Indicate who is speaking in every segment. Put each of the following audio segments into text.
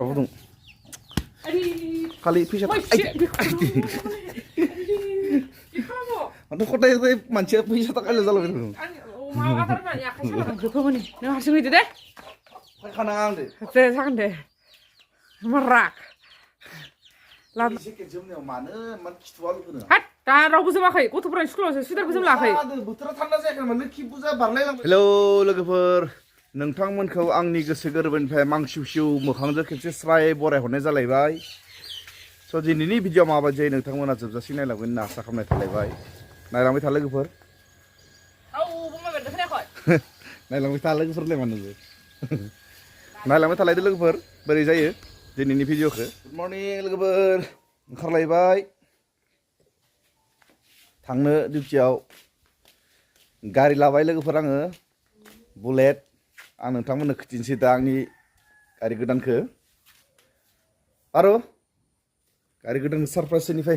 Speaker 1: फुदुं खालि फैसा माथो खदाय मानसिया फैसा थाखायल' जालाबाय दं
Speaker 2: अमा आदार बानि आखाइ सालांखोथ' माने नों हारसिं हैदो दे
Speaker 1: खानाङा आं दे
Speaker 2: जागोन दे मा राग
Speaker 1: एसे जोमनायाव मानो मान खिथुआ लोगोनो
Speaker 2: हाट दा रावबो जोमाखै गथ'फोरानो स्कुलावसो सुइटारबो जोम लायाखै
Speaker 1: बोथोरा थान्दा जायाखै नामा लोखि फुजा बारलायलांबाय हेलौ लोगोफोर नोंथांमोनखौ आंनि गोसो गोरबोनिफ्राय मांसिउ सिउ मोखांजों खेबसे स्राय बरायहरनाय जालायबाय स' दिनैनि भिडिअ माबायदि जायो नोंथांमोना जोबजासिम नायलांगोन होनना आसा खालामनाय थालायबाय नायलांबाय था लोगोफोर नायलांबाय था लोगोफोरलाय मा नोङो नायलांबाय थालायदो लोगोफोर बोरै जायो दिनैनि भिडिअखौ गुड मर्निं लोगोफोर ओंखारलायबाय थांनो डिउटियाव गारि लाबाय लोगोफोर आङो बुलेट आं नोंथांमोननो खिथिनोसै दा आंनि गारि गोदानखौ आरो गारि गोदान सारप्राइज होनि फै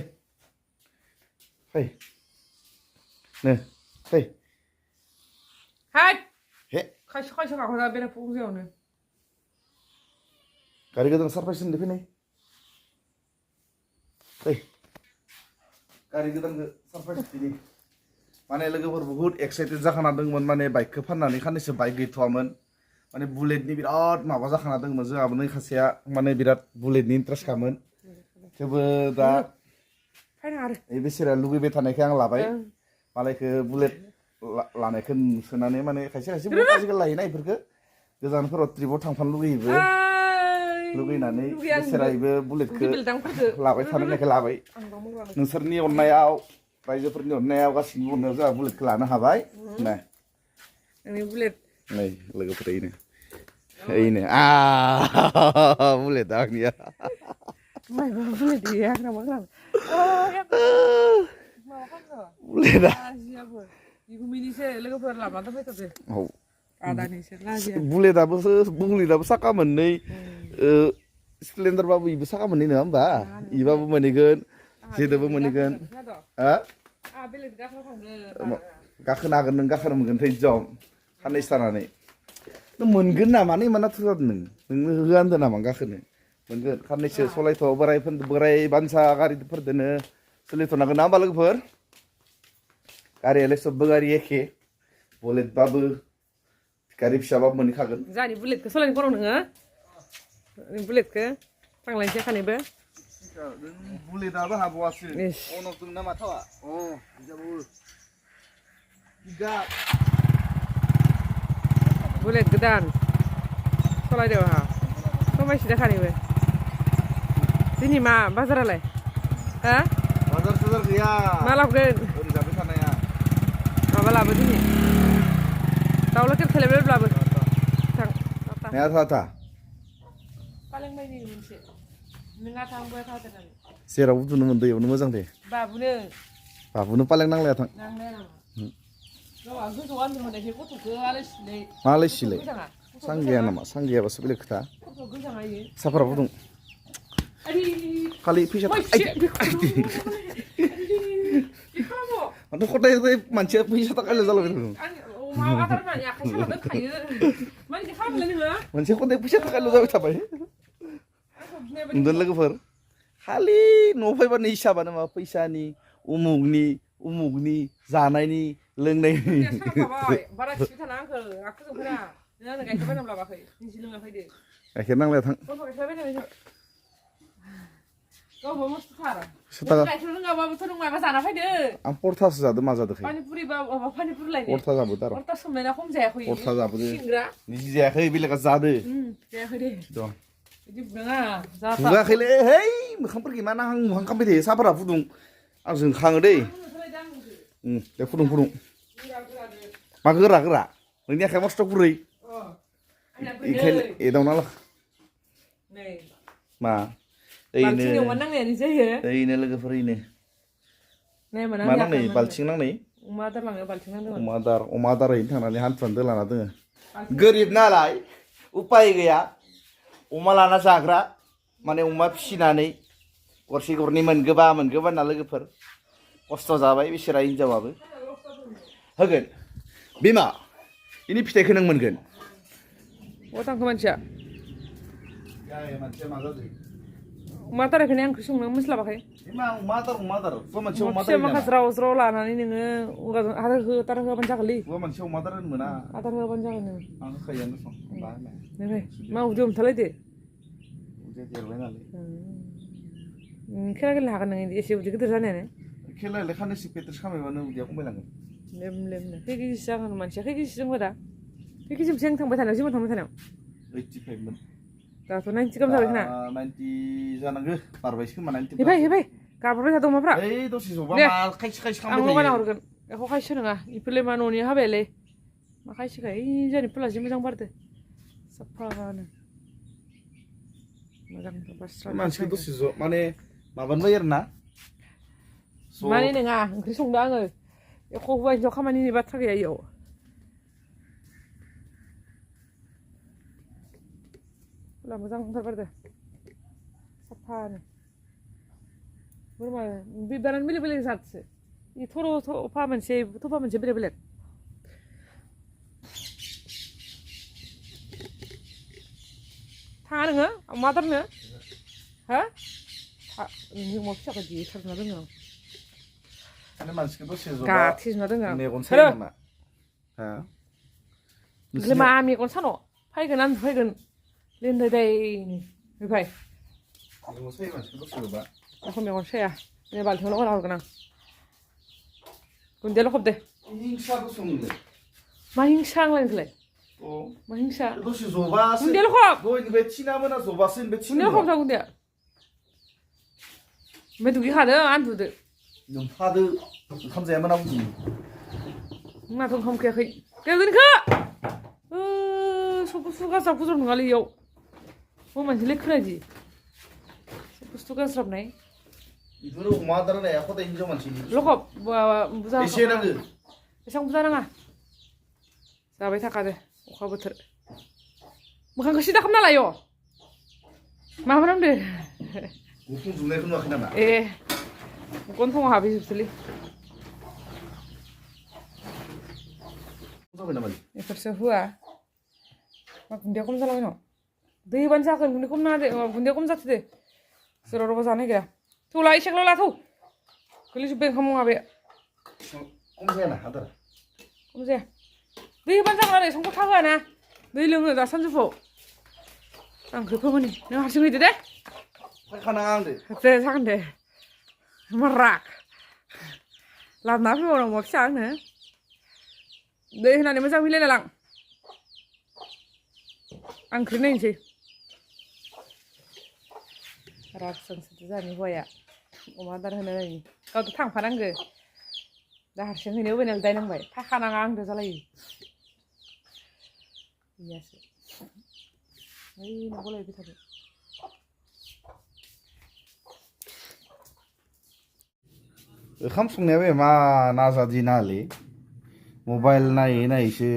Speaker 2: हाट
Speaker 1: हे
Speaker 2: खायसे गाखोना बेराय फुंजायावनो
Speaker 1: गारि गोदान सारप्राइज होनो फैनाय फै गारि गोदानखौ सारप्राइज दिनै माने लोगोफोर बहुत एक्साइटेड जाखाना दंमोन माने बाइकखौ फाननानै खाननैसो बाइक गैथ'वामोन माने बुलेटनि बिराद माबा जाखाना दंमोन जोंहाबो नै खासेया माने बिराद बुलेटनि इन्ट्रेस्टखामोन थेवबो दा बे बेसेरा लुगैबाय थानायखाय आं लाबाय मालायखौ बुलेट लानायखौ नुसोनानै माने खायसे आजिखालि लायोना बेफोरखौ गोजानफोराव ट्रिपआव थांफानो लुगैनानै बेसेरायबो बुलेटखौ लाबाय थानो होननायखाय लाबाय नोंसोरनि अननायाव रायजोफोरनि अननायाव गासिबो अननायाव जोंहा बुलेटखौ लानो हाबाय नै लोगोफोर ओइनो बुलेटआ आंनिया बुलेटआबो साखा मोननै स्प्लेन्डारबाबो इबो साखा मोननै नङा होमबा इबाबो मोनहैगोन जेदोबो मोनहैगोन गाखोनो हागोन नों गाखोनो मोनगोन थैजम साननैसो थानानै नों मोनगोन नामा नै माना थुजादों नोंनो होआ होनदों नामा गाखोनो मोनगोन साननैसो सलायथ' बोराय बानसा गारिफोरदोनो सोलिथ'नांगोन ना होमबा लोगोफोर गारियालाय सबबो गारि एखे बुलेटबाबो गारि फिसाबाबो मोनहैखागोन
Speaker 2: जानि बुलेटखौ सालायनो खर' नोङो बुलेटखौ थांलायनोसै खानैबो
Speaker 1: बुलेटआबो हाबावासो अनाव दं ना माथावा
Speaker 2: बुलेट गोदान सालायदो आंहा समायसि जाखानैबो दिनै मा बाजारालाय हा
Speaker 1: बाजार साजार गैया
Speaker 2: मा लाबोगोन
Speaker 1: ओरै जाबाय थानाया
Speaker 2: माबा लाबो दिनै दाउ लकेल खालायबायब्लाबो थां
Speaker 1: नाया थाथा
Speaker 2: पालें बायदि मोनसे नोंहा थांबो थादों
Speaker 1: जेराव उन्दुनो मोनदों इयावनो मोजां दे बाबुनो पालें नांलाया थां मालाय सिलाय सां गैया नामा सां गैयाबासो बेलेग खोथा साफारा फुदुं खालि फैसा माथो खदाय मानसिया फैसा थाखायल' जालाबाय दं मोनसे खदाय फैसा थाखायल' जाबाय थाबाय नुदों लोगोफोर खालि न'आव फैबानो हिसाबानो माबा फैसानि उमुगनि जानायनि लोंनायनि गाइखेर नांलाया थां आं परथासो जादों मा जादों परथा जाबोदों आरो परथा जाबोदों निजि जायाखै बेलेगा जादो बुङाखैलै है मोखांफोरखि मा नाहां मुहां खालामबाय थायो साफोरा फुदुं आं जोंखाङो दै दे फुदुं मा गोरा नोंनि आखाया मस्थ' गुरै ओंखायनो एदावना ला मा ओइनो लोगोफोर ओइनो मा नांनाय बाल्थिं नांनाय अमा आदार हैनो थांनानै हान्थुआनो दोलाना दोङो गोरिब नालाय उपाय गैया अमा लाना जाग्रा माने अमा फिसिनानै गरसे गरनै मोनगोबा होनना लोगोफोर खस्थ' जाबाय बिसोरा हिनजावाबो होगोन बिमा बेनि फिथाइखौ नों मोनगोन
Speaker 2: बहा थांखो मानसिया
Speaker 1: जाय मानसिया मा जादों
Speaker 2: अमा आदारखौनो आं ओंख्रि संनो मोनस्लाबाखै
Speaker 1: मा अमा आदार हौवा मानसिया अमा
Speaker 2: फिसा
Speaker 1: आदार
Speaker 2: माखासे ज्राव ज्राव लानानै नोङो आदार होबानो जागोनलै
Speaker 1: हौवा मानसिया अमा आदार होनो मोना
Speaker 2: आदार होबानो जागोन नोङो
Speaker 1: आं होखायोआनो सम मा होनो
Speaker 2: नैबाय मा उदै हमथालायदो
Speaker 1: उदैया देरबाय नालाय
Speaker 2: खेला गेलेनो हागोन नोङो एसे उदै गिदिर जानायानो
Speaker 1: खेलायालाय खाननैसो प्रेक्टिस खालामबानो उदैया खमायलांगोन
Speaker 2: लेम लेमनो खै केजिसो जागोन मानसिया खै केजिसो जोंबो दा खै केजिसो जों थांबाय थानायाव जिमाव थांबाय थानायाव
Speaker 1: 85 मोन
Speaker 2: दाथ' 90 गाहाम जाबाय खोना
Speaker 1: 90 जानांगौ बारबायसो खोमा 90
Speaker 2: हेबाय गाबबाय थादों अमाफ्रा
Speaker 1: ओइ दसे जबा
Speaker 2: दे।
Speaker 1: मा खायसे
Speaker 2: आं
Speaker 1: खालामबाय
Speaker 2: लगायना
Speaker 1: थायो
Speaker 2: हरगोन एखौ खायसे नङा इफोरलाय मा न'नि हाबायालाय मा खायसेखाय ओइ जोंहानि फुला जि मोजां बारदो साफानो मोजां बास्रा
Speaker 1: मानसिखौ दसे ज' माने माबानो बायो आरोना
Speaker 2: माने नङा ओंख्रि संदो आङो एख' हौवा हिनजाव खामानिनि बाथ्रा गैया इयाव फुला मोजां ओंखारबारदो साफानो बोरमा बिबारानो बेलेग बेलेग जादसो इ थफा मोनसे बेलेग बेलेग थाङा नोङो अमा आदारनो हो नोंनि अमा फिसाखौ देथारना दोङो आं
Speaker 1: माने मानसिखौ दसे जबा
Speaker 2: गाथेजोबना दोङो आं
Speaker 1: मेगन सायो नामा हा
Speaker 2: ओमफ्राय मा मेगन सान' फैगोन आं फैगोन लेन्दाय दायनि फैबाय
Speaker 1: मेगन सायो मानसिखौ दसे जबा
Speaker 2: एख' मेगन साया नै बाल्थिंआव लगायना हरगोन आं गुन्दैया लखब दे
Speaker 1: हिंसा दसे नोंलाय
Speaker 2: मा हिंसा आंलाय नोंखौलाय मा हिंसा
Speaker 1: दसे जबासो
Speaker 2: गुन्दैया लखब
Speaker 1: दहायनिफ्राय थिना मोना जबासो ओमफ्राय
Speaker 2: गुन्दैया लखब जा गुन्दैया ओमफ्य दुगैखादो आन्थुदो
Speaker 1: नोमफादो ओंखाम जायामोन आं
Speaker 2: माथो ओंखाम उखैयाखै गेलदोनखो सब बुस्थु गाज्राब गुज्राब नङालै इयाव मा मानसिलाय खोनादि सब बुस्थु गाज्राबनाय
Speaker 1: बेफोरो अमा आदार होनाया खदाय हिनजाव मानसिनि
Speaker 2: लखब बुजा
Speaker 1: एसे नांगो
Speaker 2: एसेबां बुजा नाङा जाबाय थाखादो अखा बोथोर मोखांखौ सिदा खालामना लाय' मा खालामदो
Speaker 1: गुफुं जुनायखौ नुवाखै नामा
Speaker 2: ए गन्थंआव हाबहैजोबसोलै
Speaker 1: जाबाय नामा
Speaker 2: बेफोरसो होआ मा गुन्दैया खम जालाबाय न' दै होबानो जागोन गुन्दै खम नाङा दे गुन्दैया खम जाथो दे सोरबा रबा जानो नागिरा थौ ला एसेल' ला थौ गोलैजोब्बाय ओंखाम माबाया
Speaker 1: खम जायाना आदारा
Speaker 2: खम जाया दै होबानो जागोन आरो संख्रि था होआ ना दै लोङो दा सानजौफुआव आं ओंख्रि फोमोनि नों हारसिं हैदो दे
Speaker 1: फैखानाङा आं दे
Speaker 2: दे जागोन दे मा राग लाबोना फैबावनांगौ अमा फिसा आंनो दै होनानै मोजां मिलायना लां आं ओंख्रि नायनोसै राग जोंसोरथ' जोंहानि हौवाया अमा आदार होनो नायनि गावथ' थांफानांगो दा हारसिं हैनायाव होनायाव दाय नांबाय फाखानाङा आंदो जालायो गैयासो ओइ न'आव गलायबाय थादो
Speaker 1: ओंखाम संनायाबो मा नाजादि नालै मबाइल नायै नायैसो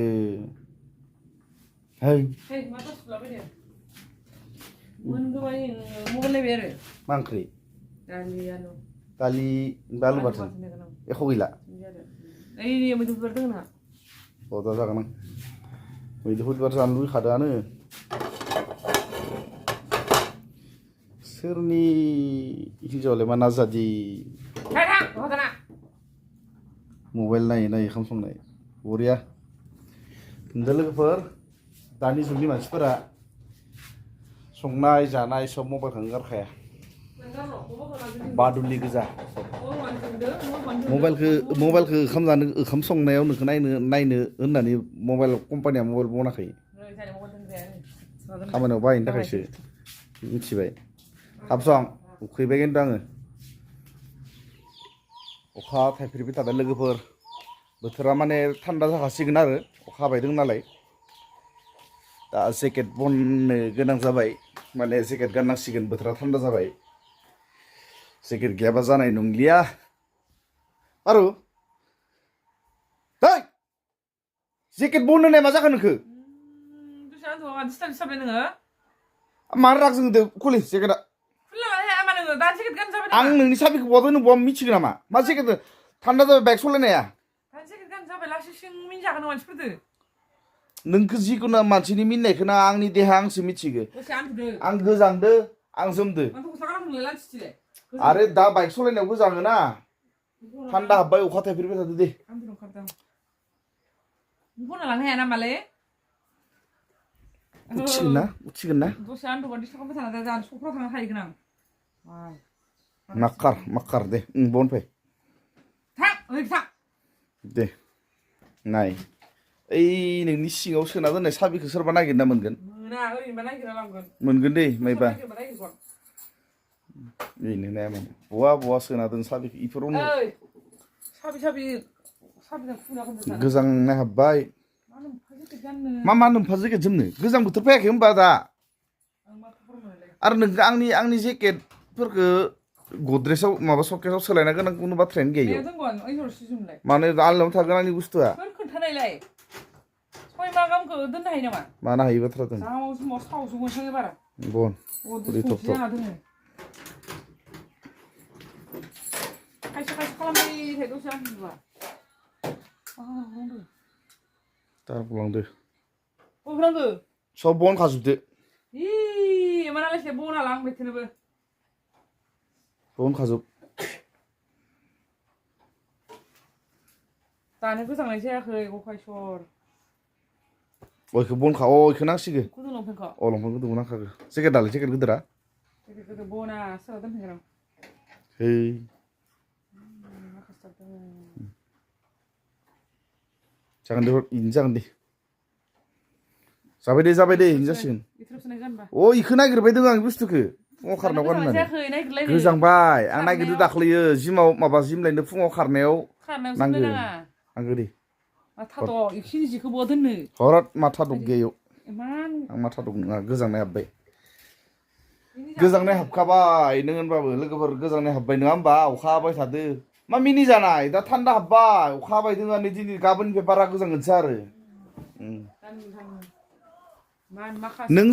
Speaker 1: है
Speaker 2: मा दसलाबायदो मोनगोबाय मबाइल नायबाय आरो
Speaker 1: मा ओंख्रि
Speaker 2: दालि आलु
Speaker 1: दालि आलु बाथोन एख' गैला
Speaker 2: ओइ मैदुफुल बिबार दङ ना
Speaker 1: अ दा जागोन आं मैदुफुल बिबार जानो लुगैखादोआनो सोरनि हिन्जावलाय मा नाजादि मबाइल नायै नायै ओंखाम संनाय बरिया दा लोगोफोर दानि जुगनि मानसिफोरा संनाय जानाय सब मबाइलखौनो गारखाया बादुलि गोजा मबाइलखौ ओंखाम संनायाव नोंखौ नायनो होननानै मबाइल कम्पानिया मबाइल बनाखै खामानियाव बाहायनो थाखायसो मिथिबाय हाबसं उखैबाय खिन्थु आङो अखा थाइफ्रिबाय थादों लोगोफोर बोथोरा माने थान्दा जाखासिगोन आरो अखा हाबाय दं नालाय दा जेकेट बननो गोनां जाबाय माने जेकेट गाननांसिगोन बोथोरा थान्दा जाबाय जेकेट गैयाबा जानाय नंलिया आरो है जेकेट बननो नाय मा जाखो नोंखो मानो राग जोंदो खुलि जेकेटा आं नोंनि साबिखौ बहा दोनो बहा मिथिगो नामा मा जेकेट थान्दा जाबाय बाइक सालायनाया नोंखौ जिखुनु मानसिनि मिनिनायखौनो आंनि देहा आंसो मिथिगो
Speaker 2: दसे आन्थुदो
Speaker 1: आं गोजांदो आं जोमदो
Speaker 2: माथो गस्ला गानमोनलाय लान्थिथिलाय
Speaker 1: आरो दा बाइक सालायनायाव गोजाङोना थान्दा हाबबाय अखा थाइफ्रिबाय थादो दे
Speaker 2: आन्थुदो ओंखारदों बना लांनो हाया नामालै
Speaker 1: उथिगोन ना
Speaker 2: दसे आन्थुबा डिस्टार्ब खालामबाय थाना दा जानो सफ्राव थांनो हाहैगोन आं
Speaker 1: माखार दे बन फै
Speaker 2: थां ओरै थां
Speaker 1: दे नाय ओइ नोंनि सिङाव सोना दोननाय साबिखौ सोरबा नागिरना मोनगोन
Speaker 2: मोना ओरैनोबा नागिरना लांगोन
Speaker 1: मोनगोन दे मायबा
Speaker 2: नागिरबा नागिरगोन
Speaker 1: बेनो नाया बहा सोना दोन साबिखौ इफोरावनो
Speaker 2: ओइ साबिजों खुना खनदो
Speaker 1: गोजांनाय हाबबाय
Speaker 2: मा नोमफा जेकेट गाननो
Speaker 1: मा नोमफा जेकेट जोमनो गोजां बोथोर फैयाखै होमबा दा
Speaker 2: आं मा खालामनोलाय
Speaker 1: आरो नों आंनि जेकेटफोरखौ गद्रेजाव माबा सकेसाव सोलायना गोनां कुनु बाथ्रायानो गैया
Speaker 2: बेयाव दोनगोन ओइ हरसि जुमलाय
Speaker 1: माने आलनायाव थागोन आंनि बुस्थुआ
Speaker 2: सोर खोन्थानायलाय सय मा गामखौ दोननो हायो नामा
Speaker 1: मानो हायि बाथ्रा दोन
Speaker 2: जाव समाव सावसो मोनसाङो बारा
Speaker 1: बन
Speaker 2: अदि संख्रि जाना दोङो खायसे खालामबाय थायो दसे आन्थुबा
Speaker 1: तार बुलांदो
Speaker 2: बबेनांगो
Speaker 1: सब बन खाजोबदो
Speaker 2: मानालायसे बना लां बेथोनोबो
Speaker 1: बन खाजोब
Speaker 2: दानो गोजांनाय जायाखै गखायसर
Speaker 1: इखौ बनखा इखौ नांसिगो
Speaker 2: गुदुं लंपेन्टखौ
Speaker 1: लंपेन्ट गुदुंखौ नांखागो जेकेटआलाय जेकेट गिदिरा
Speaker 2: जेकेट गिदिर बना सोरहा दोनफैगोन आं
Speaker 1: है जागोन दे इनो जागोन दे जाबाय दे इनो जासिगोन इखौ नागिरबाय दङ आं बुस्थुखौ फुङाव खारनायाव गाननानै गोजांबाय आं नागिरदो दाख्लैयो जिम लायनो फुङाव खारनायाव नांगो नांगो दे हरत माथा दं गैयाव आं माथा दं नङा गोजांनाय हाबबाय गोजांनाय हाबखाबाय नों होनबाबो लोगोफोर गोजांनाय हाबबाय नङा होमबा अखा हाबाय थादो मा मिनि जानाय दा थान्दा हाबबाय अखा हाबाय दोङो नै दिनै गाबोननिफ्राय बारा गोजांगोनसो आरो नों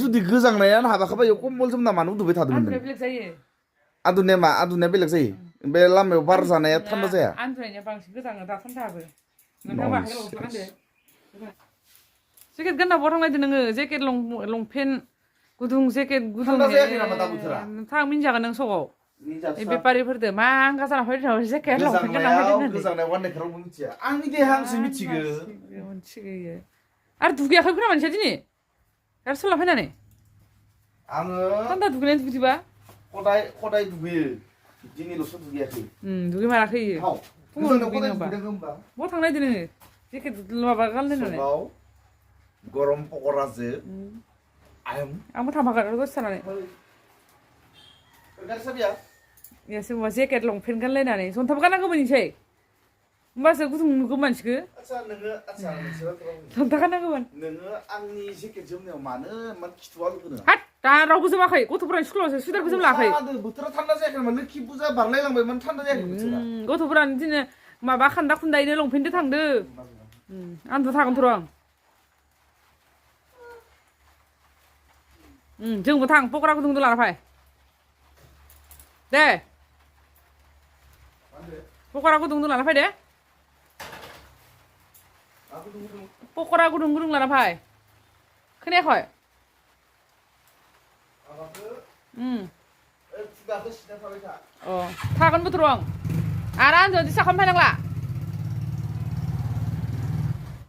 Speaker 1: जुदि गोजांनायानो हाबाखाबाय कम्बल जोमना मानो उन्दुबाय थादोंमोन नों आदुनिया बेलेग जायो बे लामायाव बार जानाया थान्दा जाया
Speaker 2: जेकेट गानना बहा थांलायदो नोङो जेकेट लंपेन्ट गुदुं जेकेट गुदुं थां मिन्जागोन नों सगाव बेपारिफोरदो मा आंगा जाना फैदों जेकेट लंपेन्ट गानना फैदों
Speaker 1: गोजांनायाव गाननायखौ रावबो मिथिया आंनि देहा आंसो मिथिगो
Speaker 2: मिथिगो आरो दुगैयाखै खोमा मानसिया दिनै आरो सोलाब फैनानै
Speaker 1: आङो
Speaker 2: थान्दा दुगैनाय बिदिबा
Speaker 1: खदाय दुगैयो दिनैल'सो दुगैयाखै
Speaker 2: दुगैमाराखै फुङाव दुगैनोबा बहा थांनायदो नोङो जेकेट माबा गानलायनानै
Speaker 1: गरम पकराजो
Speaker 2: आंबो थांफागोन दसे थानानै सोरबा जेकेट लंपेन्ट गानलायनानै जन्थाबो गाननांगौ मोनसै होमबासो गुदुं नुगौ मानसिखौ जन्था गाननांगौमोन
Speaker 1: नोङो आंनि जेकेट जोमनायाव मानो इमान खिथुआ लुगोनो
Speaker 2: हाट दा रावबो जोमाखै गथ'फोरानो स्कुलावसो सुइटारबो जोमलाखै
Speaker 1: बोथोरा थान्दा जायाखै नामा लोखि फुजा बारलायलांबायमोन थान्दा जायाखै बोथोरा
Speaker 2: गथ'फोरानो दिनै माबा खान्दा खुन्दायैनो लंपेन्टजों थांदो आंथ' थागोनथ' र' आं जोंबो थां पकरा गुदुं लाना फै दे पकरा गुदुं लाना फै दे पकरा गुदुं लाना फै खोनायाखै थागोनबोथ' र' आं आरो आंजों दिसा खालामफैनांला